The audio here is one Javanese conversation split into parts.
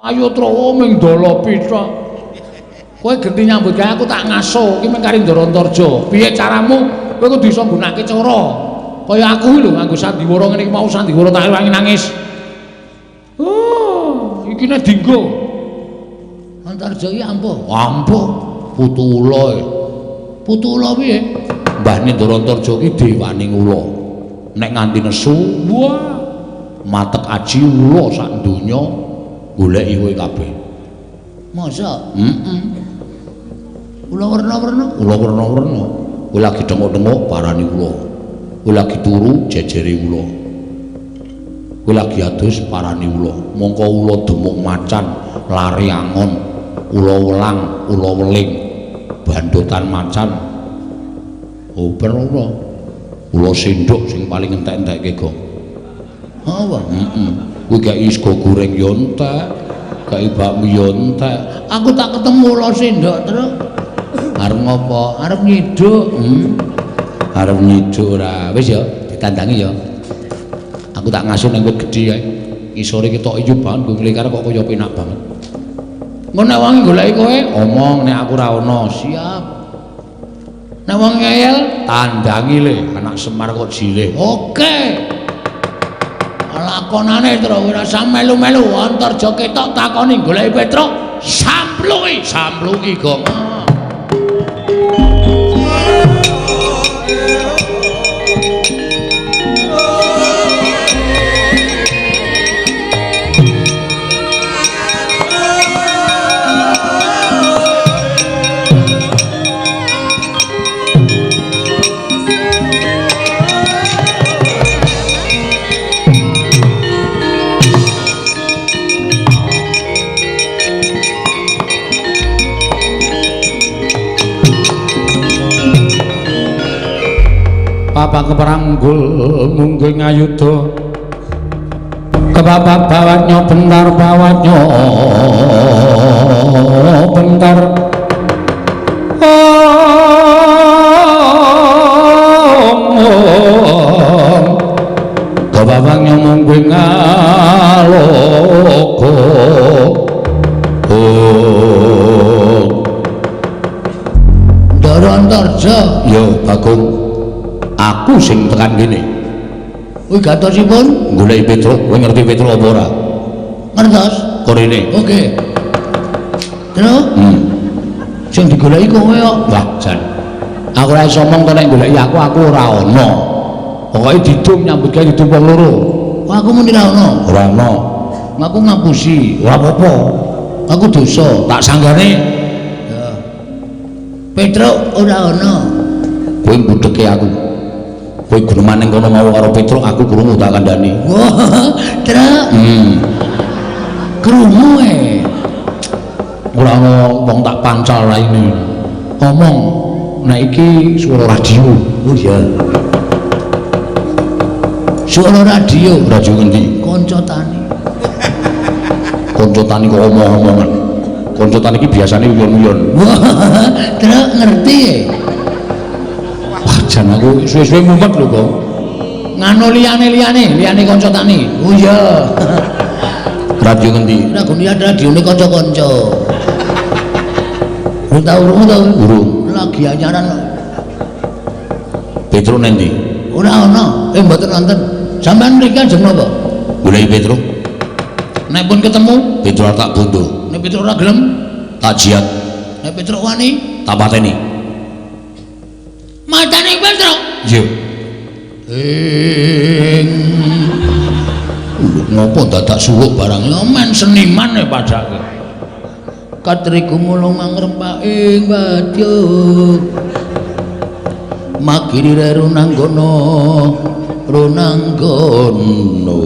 Ayo Trowo ming dolopi tok. Kowe genti nyambut gawe aku tak ngaso, iki mung kari Ndara Antarja. Piye caramu? Kowe kudu iso nggunakake cara. Kaya aku lho nganggo sandiwara ngene iki mau sandiwara tak wangi nangis. Oh, iki nek dinggo. Antarja iki ampuh. Ampuh. Putu ula. Putu ula piye? Mbahne Ndara Antarja iki dewaning ula. Nek nganti nesu, wah, matek aji ula sak donya goleki kowe kabeh. Masa? Heeh. Ula werna-werna, ula werna-werna. Kowe lagi dengok-dengok parani ula. Kowe lagi turu jejere ula. Kowe lagi adus parani ula. Mongko ula demuk macan, lari angon, ula welang, ula weling, bandotan macan. Oper ula. Ula sendok sing paling entek-entekke go. Apa? Heeh. Kuwi gak sego goreng yo entek, gak bakmi yo entek. Aku tak ketemu ula sendok terus. Arep ngopo? Arep nyiduk. Arep nyiduk ora. Wis ya, ditandangi ya. Aku tak ngasuh ning wit gedhe kae. Ngisore ketok ijo banget nggo nglingkar kok kaya penak banget. Engko nek wong goleki kowe, omong nek aku ora ana. Siap. Nek wong ngeyel, tandangi le, anak Semar kok jilih. Oke. Lakonane terus ora usah melu-melu, Antarja ketok takoni goleki Petruk, sampluki, sampluki gong. Bapak keperanggul munggul ngayuda kebapak bawatnya bentar bawatnya bentar om kebabaknya munggul ngaloko Ndara Antarja yo Bagong aku sing tekan kene. Kuwi gatosipun goleki Petruk. Kowe ngerti Petruk apa ora? Ngertos. Korene. Oke. Terus? Sing digoleki kowe kok. Wah, jan. Aku ora iso omong to nek goleki aku, aku ora ana. Pokoke didum nyambut gawe didum wong loro. Kok aku muni ora ana? Ora ana. Aku ngapusi, ora apa-apa. Aku dosa, tak sanggane. Ya. Petruk ora ana. Kowe mbudheke aku. Kowe guneman ning kono mau karo Petruk, aku krungu tak kandhani. Wah, Truk. Krungu e. Ora ana wong tak pancal raine. Ngomong nek iki swara radio. Oh iya. Swara radio, radio ngendi? Kanca tani. Kanca tani kok omong-omongan. Kanca tani iki biasane uyon-uyon. Wah, Truk ngerti e. Jan aku suwe-suwe mumet lho kok. Ngano liyane-liyane, liyane kanca tani. Oh iya. Radio ngendi? Ragone radione kanca-kanca. Urung tau urung ta? Urung. Lagi anyaran kok. Petruk nang ndi? Ora ana. Mboten wonten. Sampeyan mriki ajeng napa? Goleki Petruk. Nek pun ketemu, Petruk tak bondo. Nek Petruk ora gelem, tak jiat. Nek Petruk wani, tak pateni. Matane Petruk. Iya. Ing ngopo dadak suwuk barang men seniman e padake. Katriku mulung mangrempak ing wadya. Magiri runanggono runanggono.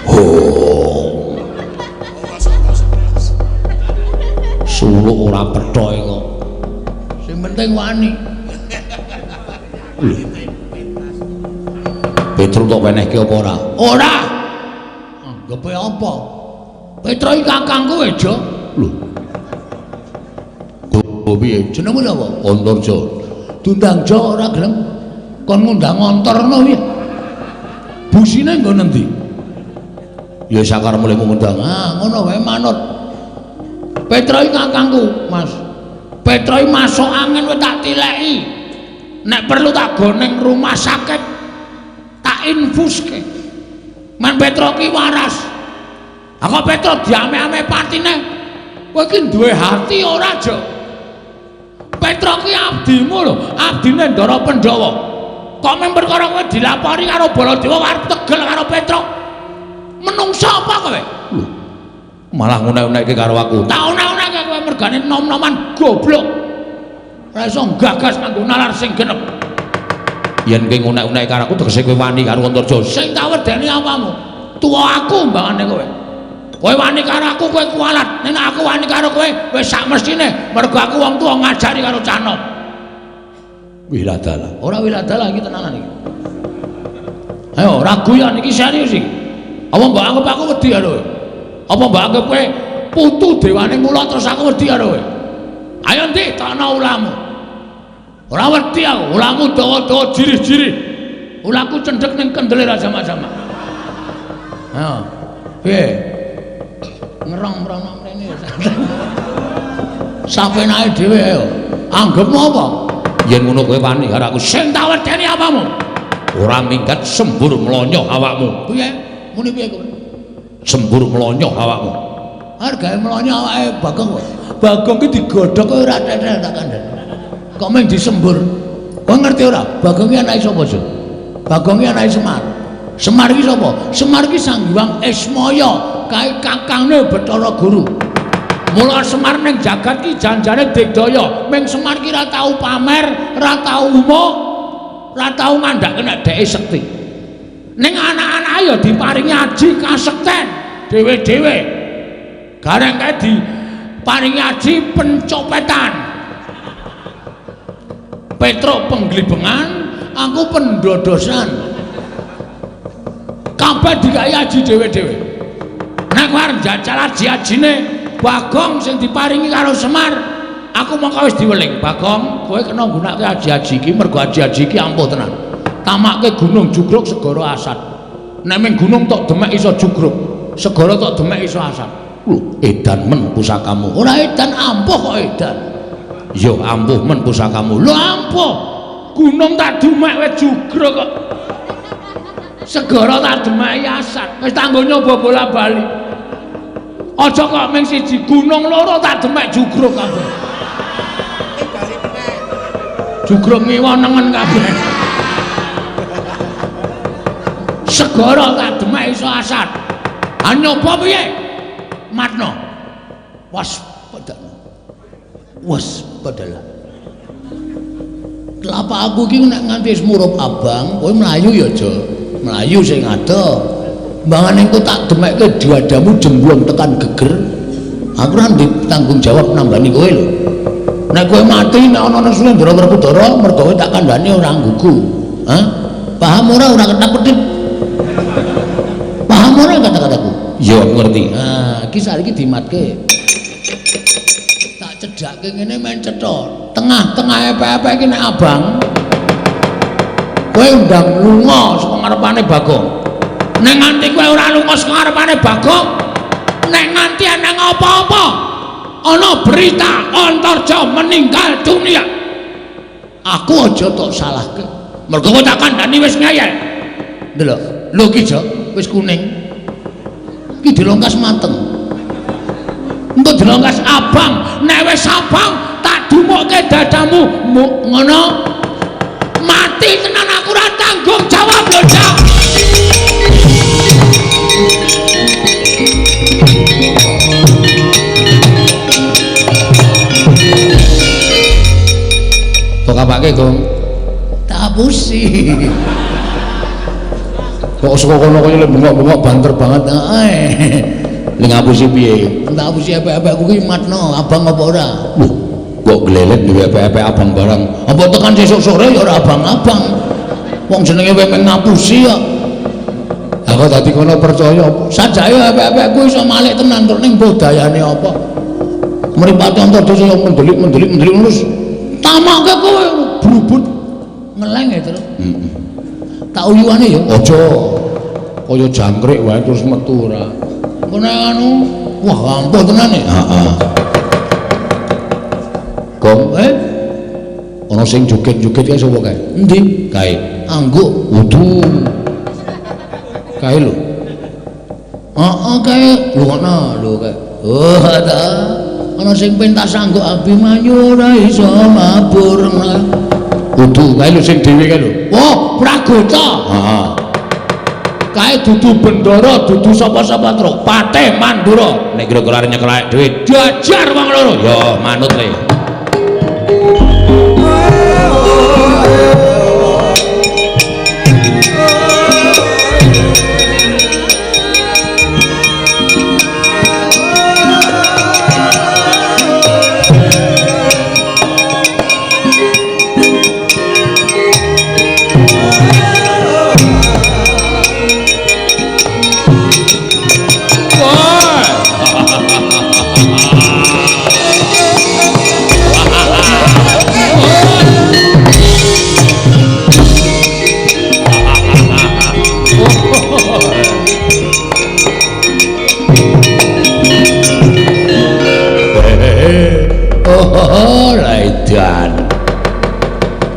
Oh. Suluk ora pethoke kok. Sing penting wani. Petruk tok wenehke apa ora? Ora. Anggepe apa? Petruk iki kakangku e, Jo. Lho. Kok piye? Jenengmu sapa? Antarja. Diundang Jo ora gelem. Kon ngundang Antarna piye? Busine nggo nendi? Ya sakarepmu lemu ngundang. Ah, ngono wae manut. Petro iki kakangku, Mas. Petro iki masuk angin kowe tak tileki. Nek perlu tak go ning rumah sakit. Tak infuske. Men Petro ki waras. Aku Petro diame-ame patine. Kowe iki duwe hati ora, Jo? Petro ki abdimu lho, abdine Ndara Pandhawa. Kok mung perkara kowe dilapori karo Baladewa arep tegel karo Petro? Menungsa apa kowe? Lho, malah ngunek-unekke karo aku. Tak unek-unekke kowe mergane nom-noman goblok. Ora iso gagas nganggo nalar sing genep. Yen kowe ngunek-unekke karo aku tegese kowe wani karo Antarja. Sing tak wedeni apamu? Tuwa aku mbangane kowe. Kowe wani karo aku kowe kualat. Nek aku wani karo kowe wis sak mestine mergo aku wong tuwa ngajari karo cah nom. Wiladala. Ora wiladala iki tenanan iki. Ayo ora guyon iki serius iki. Apa mbok anggap aku wedi karo kowe? Apa mbok anggap kowe putu dewane mula terus aku wedi karo kowe? Ayo ndi tokno ulamu. Ora wedi aku, ulamu dawa-dawa jirih-jirih. Ulaku cendhek ning kendele ra jama-jama. Ayo. Piye? Ngerong mrono mrene. Sapenake dhewe ayo. Anggepmu apa? Yen ngono kowe wani karo aku. Sing tak wedeni apamu? Ora minggat sembur mlonyoh awakmu. Piye? Muni piye kowe? Sembur mlonyoh awakmu. Arep gawe mlonyoh awake Bagong kok. Bagong ki digodhog kowe ora tetel tak kandhani. Kok mung disembur. Kowe ngerti ora? Bagong ki anake sapa, Jo? Bagong ki anake Semar. Semar ki sapa? Semar ki Sang Hyang Ismaya, kae kakangne Bathara Guru. Mula Semar ning jagat ki janjane digdaya. Ming Semar ki ora tau pamer, ora tau umuk, ora tau ngandhake nek dheke sekti. Ning anak-anake ya diparingi aji kasekten dhewe-dhewe. Gareng kae diparingi aji pencopetan. Petro penglibengan, aku pendodosan. Kabeh dikai aji dhewe-dhewe. Nek kowe arep njajal aji-ajine Bagong sing diparingi karo Semar, aku mongko wis diweling. Bagong, kowe kena nggunakake aji-aji iki mergo aji-aji iki ampuh tenan. Tamake gunung jugruk segara asat. Nek ming gunung tok demek iso jugruk, segara tok demek iso asat. Lho, edan men pusakamu. Ora edan, ampuh kok edan. Ya ampuh men pusakamu. Lho ampuh. Gunung tak demek wis jugruk kok. Segara tak demeki asat. Wis tanggo nyoba bola-bali. Aja kok ming siji gunung loro tak demek jugruk kabeh. Jugruk ngiwa nengen kabeh. Segara tak demek iso asat. Ha nyoba piye? Matno. Waspada. Waspadalah. Telapak aku iki nek nganti wis murup abang, kowe mlayu ya, Jo. Mlayu sing adoh. Mbangane engko tak demekke dadamu jemblong tekan geger. Aku ora tanggung jawab nambani kowe lho. Nek kowe mati nek ana nang Sulendra Werkudara mergo kowe tak kandhani ora nggugu. Hah? Paham ora ora ketap-ketip? Paham ora kata-kataku? Ya aku ngerti. Nah, iki saiki dimatke. Tak cedhakke ngene men cetha. Tengah-tengah epek-epek iki nek abang kowe ndang lunga saka ngarepane Bagong. Nek nganti kowe ora lunga saka ngarepane Bagong, nek nganti ana apa-apa, ana berita Antarja meninggal dunia, aku aja tok salahke. Mergo kowe tak kandhani wis ngeyel. Ndelok, lho iki Jo, wis kuning. Iki dilongkas mateng. Engko dilongkas abang, nek wis abang tak dumukke dadamu, ngono. Mati tenan aku ora tanggung jawab lho, Jo. Tok apake, Gong? Tak apusi. Kok saka kono kaya bengok-bengok banter banget. Heeh. Ling ngapusi piye? Tak apusi epek-epekku ki matno, abang apa ora? Lho, kok glelet duwe epek-epek abang barang. Apa tekan sesuk sore ya ora abang-abang. Wong jenenge kowe mung ngapusi kok. Aku dadi kono percaya. Sajake epek-epekku iso malik tenan tur ning mbuh dayane apa. Mripate Antarja saya mendelik-mendelik mendelik terus tamake kowe brubut ngeleng ya, Tru. Heeh. Tak uyuane ya aja. Kaya jangkrik wae terus metu ora. Engko nek anu, wah ampuh tenan e. Heeh. Gong, ana sing joget-joget kae sapa kae? Endi? Kae. Angguk. Wudu. Kae lho. Heeh kae. Lho ngono lho kae. Oh, ta. Ana sing pentas angguk Abimanyu ora iso mabur. Kudu kae lho sing dhewe kae lho. Oh, Pragota. Heeh. Kae dudu Bendara, dudu sapa-sapa truk. Patih Mandura. Nek kira-kira arep nyekel awake dhewe, diajar wong loro. Ya, manut le.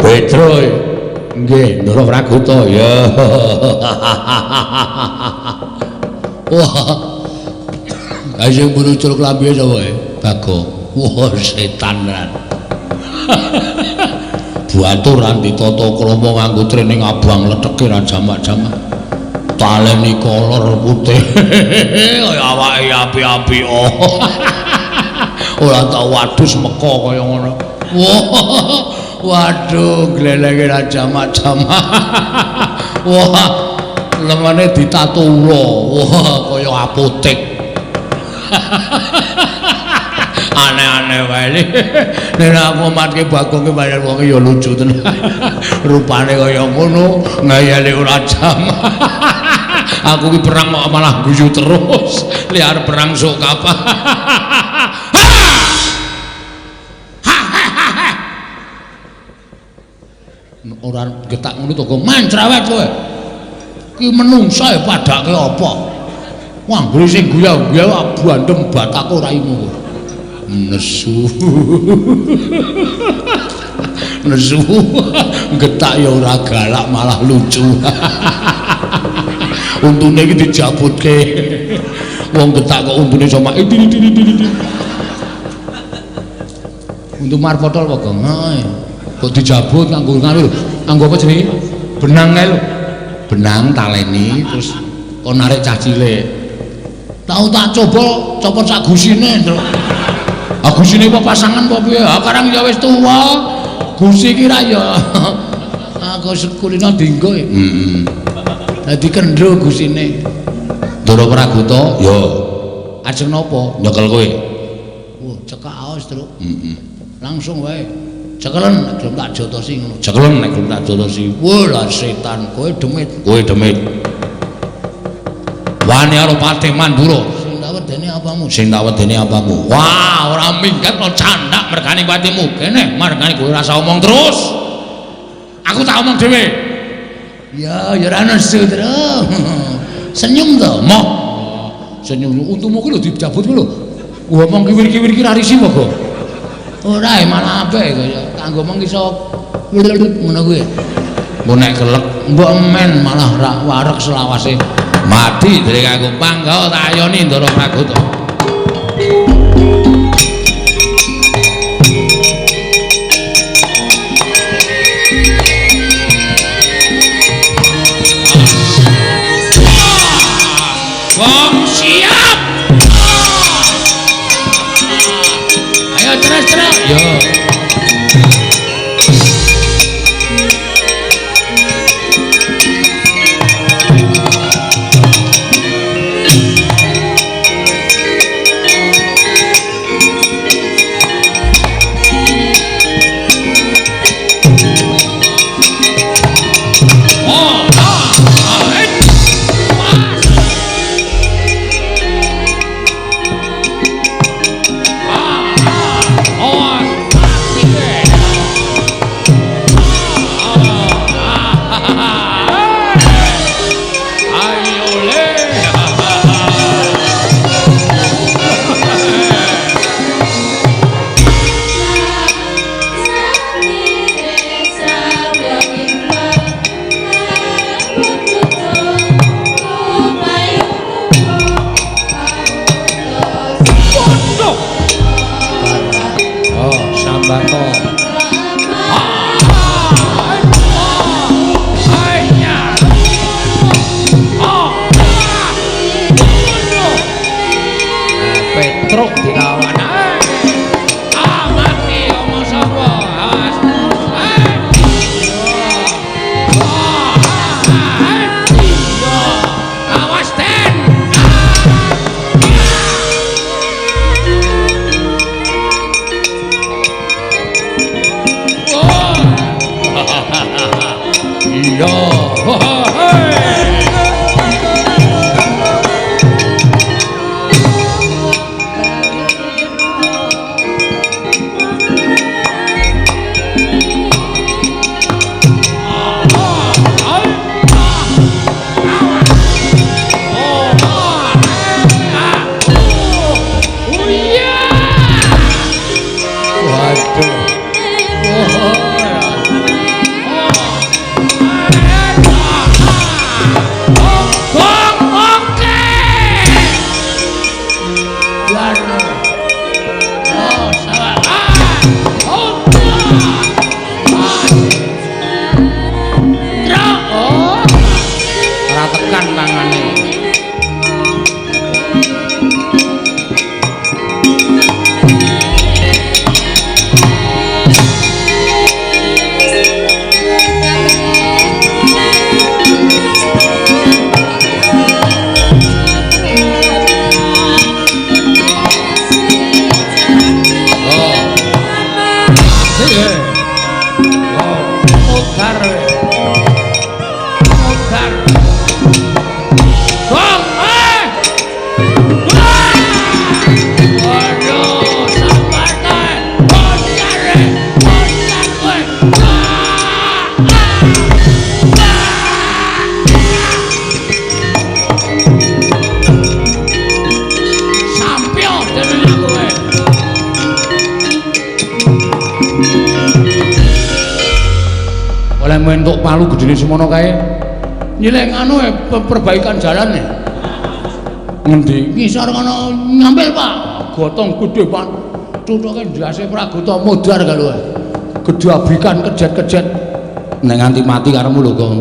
Petro nggih Ndara Pragota ya. Wah. Kae sing mburu culuk lambe sapa e? Bagong. Wah, setan tenan. Buatur ditata krama nganggo training abang leteke ra jamak-jamak. Taleni kolor putih. Kaya awake api-api. Ora tau adus meka kaya ngono. Wah. Waduh, glelenge ra jamak-jamak. Wah, lengene ditato ula. Wah, kaya apotek. Aneh-aneh wae. Nek aku matke Bagong ki pancen wonge ya lucu tenan. Rupane kaya ngono, ngayale ora jamak. Aku ki perang kok malah guyu terus. Liar perang sok kapan. Ora getak ngono to, mancrawet kowe. Ki menungsa e padake apa? Wah, anggere sing guya-guya abandem batako raimu. Nesu. Nesu. Getak ya ora galak malah lucu. Untune iki dijabutke. Wong getak kok untune sama iki. Untu marpotol apa, Gong? Heeh. Kok dijabut nganggo nganu lho. Nganggo apa jenenge? Benang kae lho. Benang taleni terus kon narik cah cilik. Tau tak coba copot sak gusine, Nduk. Ah gusine apa pasangan apa piye? Ah karang ya wis tuwa. Gusi ki ra ya. Aku sekulino dinggo. Heeh. Dadi kendho gusine. Ndara Pragota, ya. Ajeng napa? Nyekel kowe. Wah, cekak aos, Truk. Heeh. Langsung wae. Cekelen nek gelem tak jotosi ngono. Cekelen nek gelem tak jotosi. Wah, lah setan, kowe demit. Kowe demit. Wani karo Patih Mandura. Sing tak wedeni apamu? Sing tak wedeni apamu? Wah, ora minggat kok candak mergane patimu. Kene margane kowe ora usah omong terus. Aku tak omong dhewe. Ya, ya ora nesu, Truk. Senyum to, moh. Senyum untumu ki lho dijabut ku lho. Ngomong kiwir-kiwir ki ra risi apa, Gong? Ora malah apik kaya kanggo mong iso ngono kuwi. Mbok nek kelek mbok men malah ra wareg selawase. Mati dhewe aku pangga tak ayoni Ndara Pragota. Wong siap. Ayo terus-terus. Yo. Oh, Petruk dilawan. Ah, mati omong sapa? Awas. Awas Den. Oh. Iya. Entuk palu gedene semono kae. Nyileh anu perbaikan jalan e. Ngendi? Ngisor ngono nyampil, Pak. Gotong gedhe, Pak. Tuthuke ndase Pragota modar karo. Gedhe abikan kejet-kejet. Nek nganti mati karemu lho, Gong.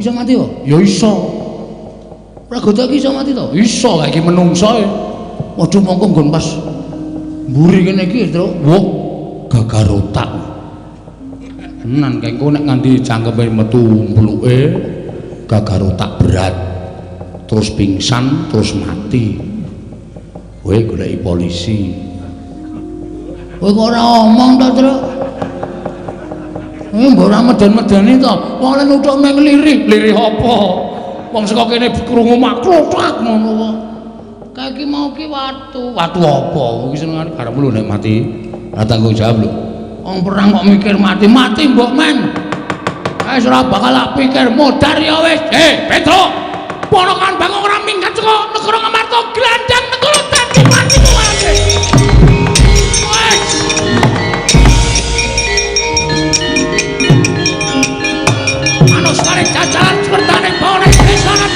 Iso mati kok? Ya iso. Pragota iki iso mati to? Iso, kae iki menungso e. Waduh mongko nggon pas mburi kene iki, Truk. Wah, gagar otak. Tenan kae engko nek nganti cangkeme metu mbluke gagar otak berat. Terus pingsan, terus mati. Kowe goleki polisi. Kowe kok ora omong to, Truk? Mbok ora meden-medeni to. Wong lek nuthuk meng lirih, lirih apa? Wong saka kene krungu maklothak ngono kok. Kae iki mau ki watu. Watu apa? Iki senengane karepmu lho nek mati. Ora tanggung jawab lho. Wong perang kok mikir mati, mati mbok men. Wis ora bakal tak pikir modar ya wis. Petruk. Ponokan Bagong ora minggat saka negara Ngamarta, glandang negara dadi mati kowe. Wis. Manusare jajalan sepertane bawane pisanan.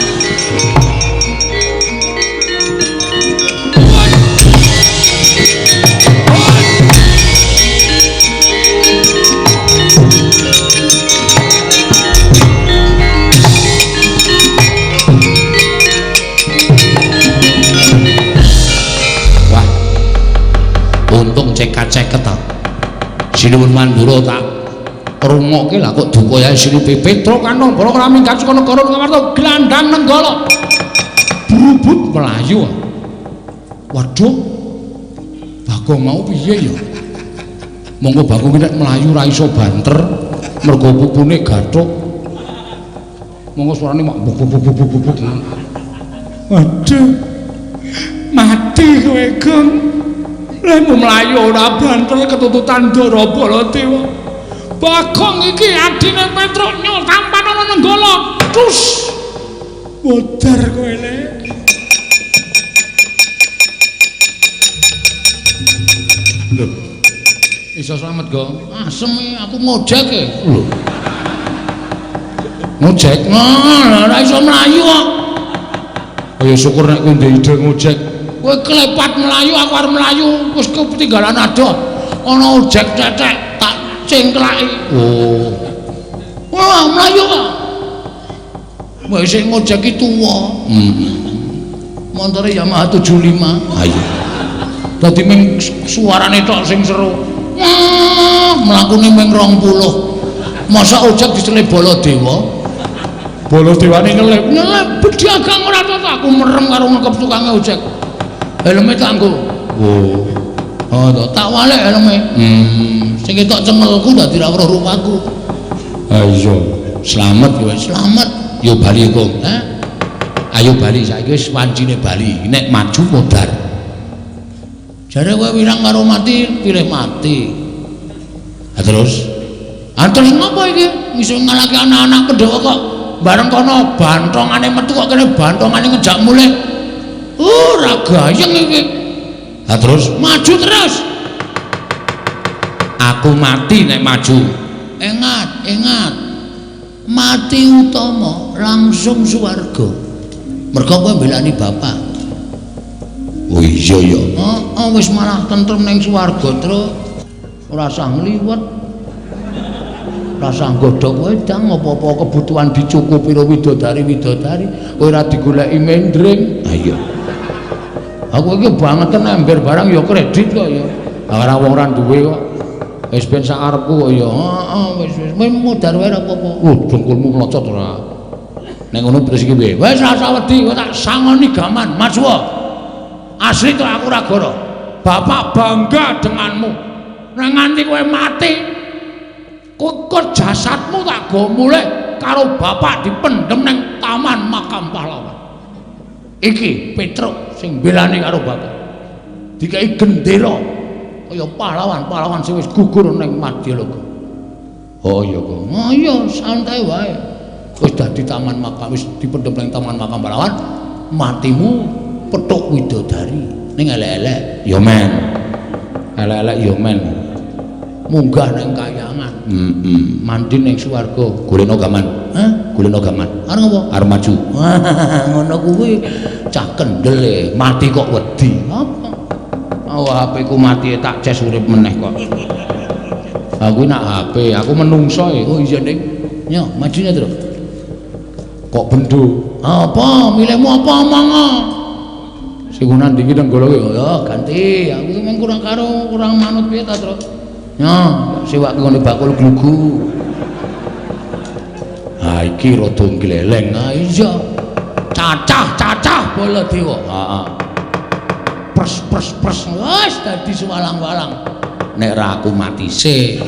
Wah. Untung cekat-ceket ta. Sinuwun Mandura tak rungokke lah kok duka ya silipe Petruk Kanong Bala ora minggat saka negara Ngamarta glandang Nenggala brubut mlayu. Waduh, Bagong mau piye ya? Monggo Bagong nek mlayu ra iso banter mergo pupune gathuk. Monggo suarane mak buk buk buk buk buk. Waduh, mati kowe Gong. Lemu mlayu ora banter ketututan Ndara Baladewa. Bagong iki adine Petruk nyul tampan ana Nenggala. Tus. Modar kowe le. Lho. Iso slamet, Gong. Asem aku ngojek e. Lho. Ngojek? Nah, ora iso mlayu kok. Kaya syukur nek kowe ndek ide ngojek. Kowe klepat mlayu, aku arep mlayu, wis ketinggalan adoh. Ana ojek tetek tak cengklaki. Oh. Wah, mlayu kok. Wah, sing ngojek ki tuwa. Heeh. Montore Yamaha 75. Ha iya. Dadi ming suarane tok sing seru. Mlakune ming 20. Masa ojek dicelip Baladewa? Baladewane nyelip, nyelip pedagang ora cocok. Aku merem karo ngekep tukange ojek. Helme tak nggo. Oh. Oh, tak walek helme. Sing ketok cengelku dadi ra weruh rupaku. Ha iya, slamet ya wis. Slamet. Yo bali, Kong. Hah? Ayo bali saiki wis wancine bali. Nek maju modar. Jare kowe wirang karo mati, pilih mati. Ha terus? Ha terus ngopo iki? Iso ngalahke anak-anak Pandhawa kok bareng kono bantongane metu kok kene bantongane ngejak mulih. Ora gayeng iki. Ha terus maju terus. Aku mati nek maju. Ingat, ingat. Mati utama langsung swarga. Mergo kowe mbelani bapak. Oh iya ya. Heeh, wis malah tentrem ning swarga, Truk. Ora usah ngliwet. Ora usah nggodhog wedang, apa-apa kebutuhan dicukupi karo widodari-widodari, kowe ora digoleki mendring. Ha iya. Aku iki bangeten ember barang ya kredit kok ya. Ora wong ora duwe kok. Wis ben sak arepku kok ya. Heeh, wis wis modar wae ora apa-apa. Dengkulmu mlocot ora. Nek ngono terus iki piye? Wis ora usah wedi, kowe tak sangoni gaman, maju. Asli to aku ora goro. Bapak bangga denganmu. Nek nganti kowe mati, kok jasadmu tak go mulih karo bapak dipendhem ning taman makam pahlawan. Iki Petruk sing mbelani karo bapak. Dikai gendera kaya pahlawan-pahlawan sing wis gugur ning Madyaloka. Oh iya kok. Oh iya, santai wae. Wis dadi taman makam, wis dipendhem ning taman makam pahlawan, matimu petuk widodari ning elek-elek ya men. Elek-elek ya men. Munggah ning kayangan. Heeh. Mandi ning swarga. Golekno gaman. Hah? Golekno gaman. Arep ngopo? Arep maju. Ngono kuwi cah kendel e, mati kok wedi. Apa? Oh, HP ku mati tak ces urip meneh kok. Aku nak HP, aku menungso e. Oh iya, Ning. Yo, majune, Truk. Kok bendo? Apa? Milihmu apa omong? Sing ngono ndi Nenggala kuwi? Ya ganti. Aku ki mung kurang karo kurang manut piye ta, Truk? Yo, sewake ngene bakul glugu. Ha iki rada gleleng. Ha iya. Cacah-cacah Baladewa. Heeh. Pres pres pres wis dadi suwalang-walang. Nek ra aku mati sik.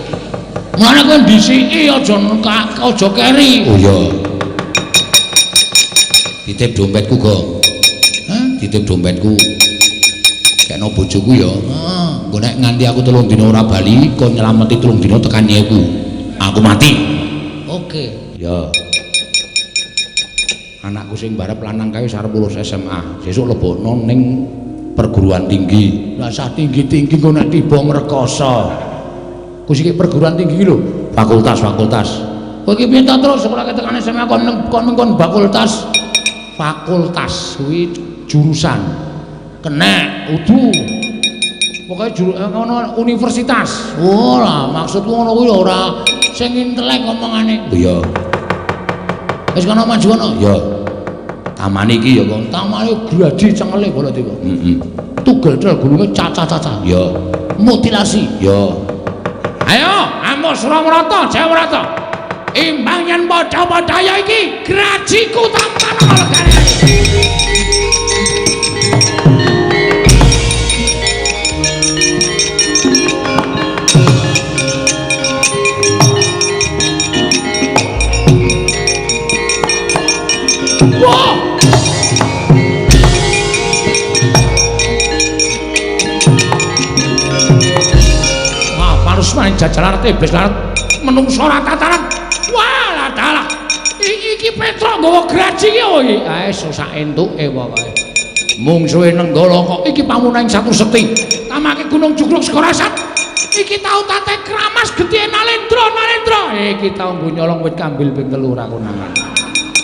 Mulane kowe ndhisiki aja aja keri. Oh iya. Titip dompetku, Gong. Hah? Titip dompetku. Kekno bojoku ya. Heeh. Engko nek nganti aku 3 dina ora bali, kon nyelameti 3 dina tekan aku. Aku mati. Oke. Ya. Anakku sing barep lanang kae wis arep lulus SMA. Sesuk lebokno ning perguruan tinggi. Lah sah tinggi-tinggi engko nek tiba ngrekoso. Ku siki perguruan tinggi iki lho, fakultas-fakultas. Kowe iki piye ta terus sekolah tekan SMA kon kon fakultas. Fakultas kuwi jurusan. Kenek udu. Pokoke ngono universitas. Oh lah maksudku ngono kuwi ora sing intelek omongane. Iya. Wis kono maju kono. Iya. Taman iki ya kok. Tamane graji cengele Baladewa. Heeh. Tugel tel gulunge cacah-cacah. Iya. Mutilasi. Iya. Ayo, amuk Suramarata, Jayawarata. Imbang yen padha-padha iki grajiku tampan legane. Wah! Wah, parusman jajaran tebes larat menungso rata tarat. Wah, dalah. Iki Petruk nggawa graji iki opo iki? Ae sak entuke pokoke. Mungsuhe Nenggala kok iki pamuning satu seti. Tamake Gunung Jugruk Segara Sat. Iki tau tate kramas getih Nalendra, Nalendra. Iki tau nggo nyolong wit kambil ping 3 ora konangan.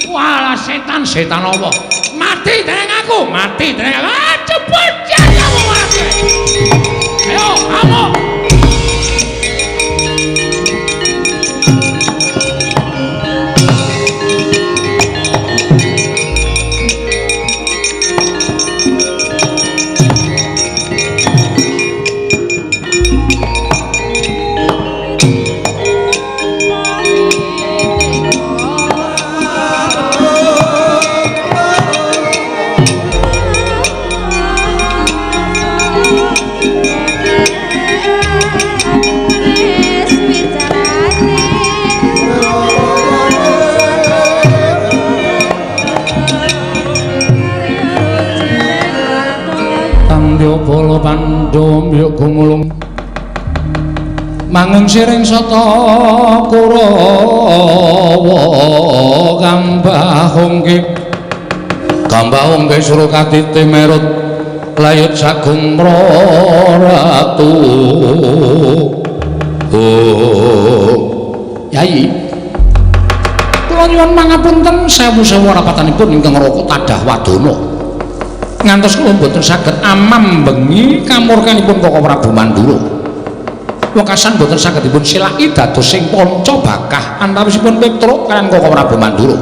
Walah setan, setan apa? Mati dening aku, mati dening aku. Ah, cepet kamu mati. Ayo, kamu. Pandya bala Pandhawa mbiyuk gumulung mangung siring sata Kurawa kambahungke kambahungke Surakatite merut layut sagung ratu. Oh Yai, kula nyuwun pangapunten sewu-sewu rapatanipun ingkang raka tadah wadana. Ngantos kula mboten saged amam bengi kamurkanipun Koko Prabu Mandura. Wekasan mboten saged dipun silaki dados sing panca bakah antawisipun Petruk kaliyan Koko Prabu Mandura.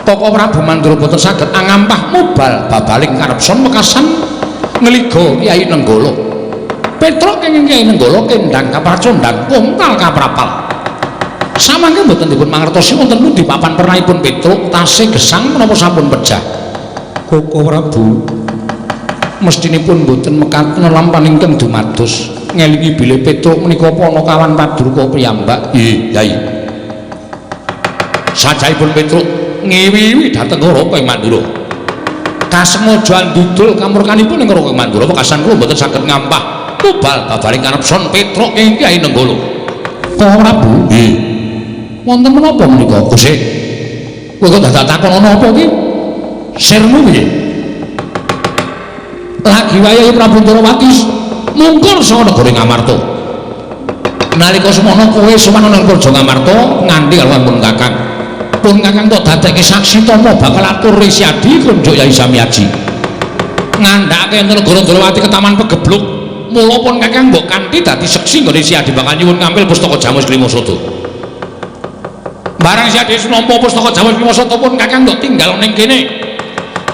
Koko Prabu Mandura mboten saged angampah mubal babaling karepson wekasan ngliga Kyai Nenggala. Petruk kenging Kyai Nenggala kendang kapracondang kontal kaprapal. Samangke mboten dipun mangertosi wonten pundi papan pernahipun Petruk tasih gesang menapa sampun pejah. Koko Prabu mestinipun mboten mekaten lampan ingkang dumados ngelingi bilih Petruk menika panakawan padurka piyambak. Nggih, Yai. Sajaipun Petruk ngiwi-iwi dhateng Raka ing Mandura. Kasengaja andudul kamurkanipun ing Raka ing Mandura wekasan kula mboten saged ngampah mubal babaring kanepson Petruk ing Kyai Nenggala. Koko Prabu, nggih. Wonten menapa menika, Gusti? Kowe kok dadak takon ana apa iki? Sirmu piye? Lagi wayahe Prabu Ndrawati mungkur saka negara Ngamarta. Nalika semono kowe sowan nang Praja Ngamarta nganti karo pun Kakang. Pun Kakang tok dadekke saksi tama bakal atur Risyadi kunjuk Yai Samiaji. Ngandhake enten negara Ndrawati ke Taman Pegebluk. Mula pun Kakang mbok kanthi dadi seksi nggone Siadi bakal nyuwun ngampil pustaka Jamus Klima Sada. Barang Siadi nampa pustaka Jamus Klima Sada pun Kakang mbok tinggal ning kene.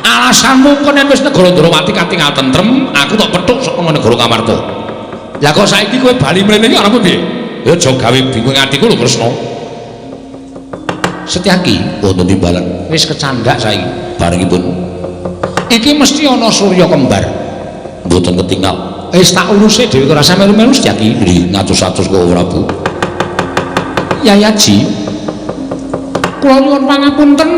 Alasanmu kono wis negara Ndrawati katingal tentrem, aku tok petuk saka negara Ngamarta. Lah kok saiki kowe bali mrene iki arep piye? Ya aja gawe bingung atiku lho Kresna. Setyaki wonten timbalan wis kecandak saiki barengipun. Iki mesti ana surya kembar. Mboten ketinggal. Wis tak uruse dhewe ora usah melu-melu Setyaki. Nggih, ngatus-atus kok Prabu. Yayaji, kula nyuwun pangapunten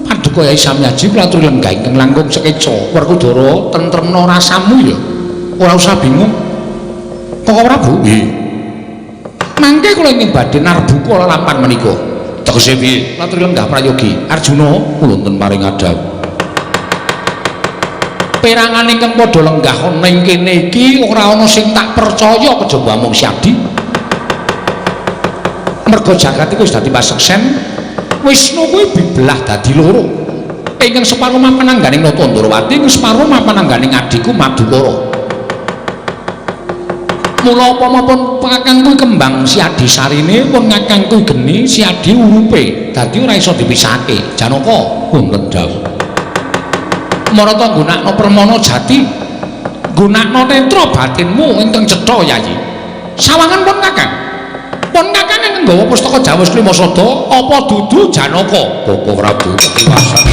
paduka Yai Samyaji kula aturi lenggah ingkang langkung sekeca. Werkudara tentremna rasamu ya. Ora usah bingung. Koko Prabu, nggih. Mangke kula ingkang badhe narbuka lelampahan menika. Tegese piye? Kula aturi lenggah prayogi. Arjuna wonten paring adhawuh. Perangan ingkang padha lenggah ana ing kene iki ora ana sing tak percaya kejaba amung Syadi. Merga jagat iku wis dadi paseksen, Wisnu kuwi dibelah dadi loro. Ingkang separo mapan angganing Nata Ndrawati, ingkang separo mapan angganing adhiku Madukara. Mula apa pun Kakang kuwi kembang Siadi sarine, pun Kakang kuwi geni Siadi urupe, dadi ora iso dipisahake. Janaka wonten dawuh. Marata nggunakno permana jati, nggunakno netra batinmu ingkang cetha Yayi. Sawangan pun Kakang. Pun Kakang ingkang nggawa pustaka Jamus Klima Sada apa dudu Janaka? Koko Prabu ketiwasan.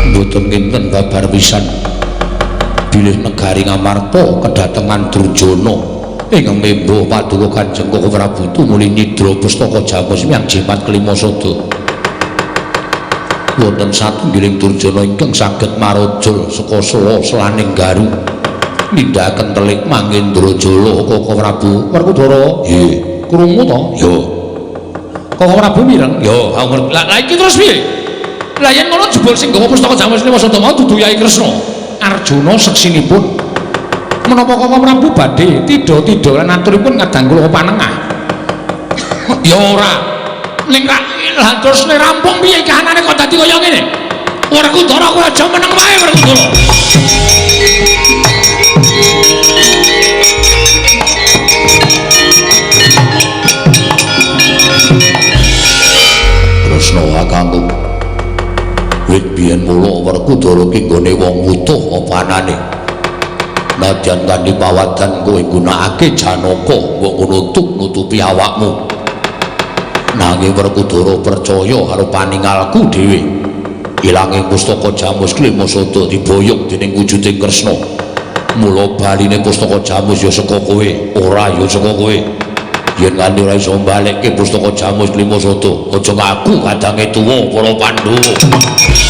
Mboten kinten babar pisan bilih negari Ngamarta kedatengan Durjana ingkang membo paduka Kanjeng Koko Prabu tumuli nyidra pustaka Jamus miang jimat kelima sada. Wonten satunggiling Durjana ingkang saged marojol saka sela selaning garu nindakaken telik Mangendrajala. Koko Prabu Werkudara, nggih, krungu to? Ya. Koko Prabu mireng? Ya, aku ngerti. Lah iki terus piye? Lah yen ngono jebul sing nggawa pustaka Jamus Klima Sada mau dudu Yai Kresna. Arjuna seksinipun. Menapa Koko Prabu badhe tidha-tidha lan aturipun kadang kula panengah? Ya ora. Ning lah terus nek rampung piye kahanane kok dadi kaya ngene? Werkudara kowe aja meneng wae Werkudara. Kresna kakangku. Wit biyen mula Werkudara ki nggone wong wutuh apa anane. Nadyan kanthi pawadan kowe nggunakake Janaka mbok ngono nutupi awakmu. Nanging Werkudara percaya karo paningalku dhewe. Ilanging pustaka Jamus Klimasada diboyong dening wujuding Kresna. Mula baline pustaka Jamus ya saka kowe, ora ya saka kowe. Yen nganti ora iso mbalekke pustaka Jamus Klimasada, aja ngaku kadange tuwa para Pandhawa.